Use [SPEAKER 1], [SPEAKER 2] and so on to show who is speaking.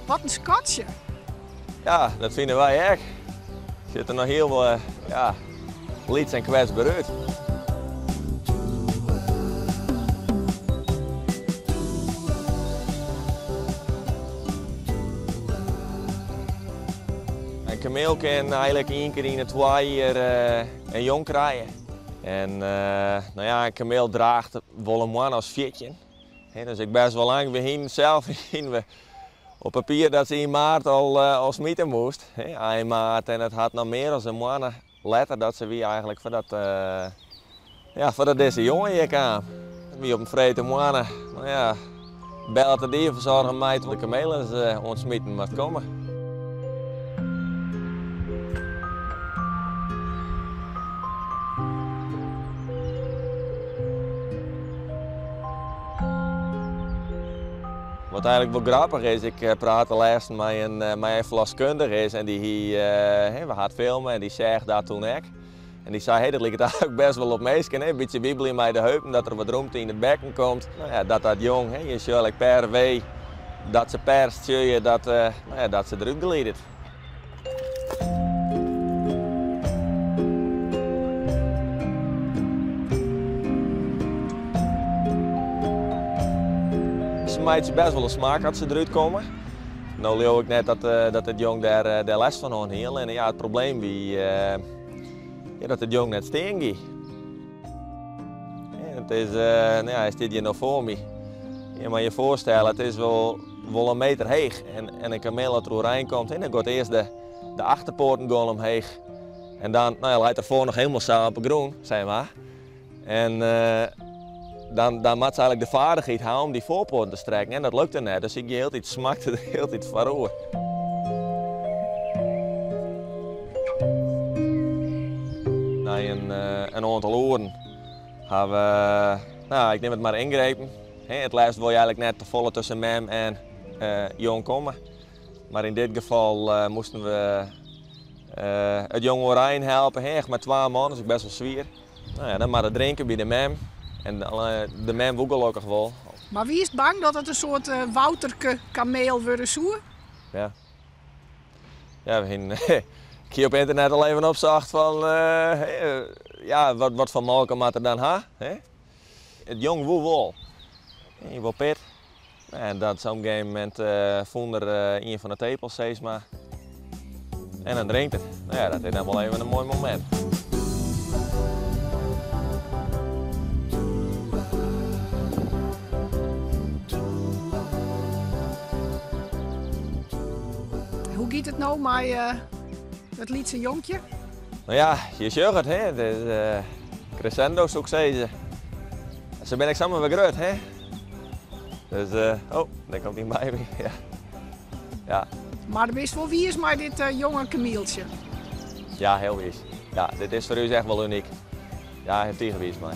[SPEAKER 1] Wat in skatsje!
[SPEAKER 2] Ja, dat fine wy ek. Sjocht der noch hiel ja, lyts en kwetsber út. In kameel kin eigenlik ien kear yn 'e twa jier in jong krije. En no ja, in kameel draacht wol in moanne as 14. Dus ek bêst wol lang. We hienen sels hienen we op papier dat se yn maart al smite moast. Ein maart en it hat noch mear as in moanne letter dat se wie eigenlik foardat, ja, foardat dizze jonge hjir kaam. Wie op in freedtemoarn, no ja, bellet de dierfersoarger my dat de kameel ris oan it smiten moast komme. Wat eigenlik wol grappich is, ik prate lêsten mei in, mei in ferloskundige is en dy hie, we ha it filme en dy seach dat toen ek. En dy sei, hey, dat liket eigenlik bêst wol op minsken, hè? In bytsje wiebelje mei de heupen, dat der wat romte yn it bekken komt. No ja, dat dat jong, hè, je sjogge ek per wee dat se perst, sjogge je dat, no ja, dat se derút glidet. Se meitsje bêst wol in smaak as se derút komme. No leau ik net dat it jong dêr lêst fan hân hie. Allinne ja, it probleem wie dat it jong net stean gie. It is, no ja, hy stiet hjir no foar my. Je moatte je foarstelle, it is wol, wol in meter heech. En, en in kameel dat der oerein komt, dan giet earst de, de achterpoaten gewoan omheech. En dan, no ja, leit er foar noch hielendal sa op 'e grûn, sis mar. En dan, dan moat se eigenlik de feardichheid ha om dy foarpoaten te strekken en dat lukte net. Dus ik gie hieltyd, smakte der hieltyd foaroer. Nei in, in oantal oeren ha we, no, ik nim it mar yngrepen. It lêst wol je eigenlik net tefolle tusken mem en jong komme. Mar yn dit gefal moasten we it jong oerein helpe, echt mei twa man, dat is ek bêst wol swier. No ja, dan moat it drinken by de mem. En de mem woe gelokkich wol.
[SPEAKER 1] Mar wiest bang dat it in soart Wouterke kameel wurde soe?
[SPEAKER 2] Ja. Ja, we hienen, ik hie op ynternet al even opsocht fan ja, wat foar molke moat er dan ha? It jong woe wol. Hy wol pit. En dat op in gegeven momint fûn er ien fan de tepels, sis mar. En dan drinkt it. No ja, dat is dan wol even in moai momint.
[SPEAKER 1] Hoe giet it no mei it lytse jonkje?
[SPEAKER 2] No ja, je sjogge it, hè. It is crescendo, soe ik sizze. Se binne ek samar wer grut, hè. Dus, oh, dêr komt dyn baby. Ja. Ja.
[SPEAKER 1] Mar do bist wol wiis mei dit jonge kamieltsje.
[SPEAKER 2] Ja, hiel wiis. Ja, dit is foar ús echt wol unyk. Ja, hiel tige wiis mei.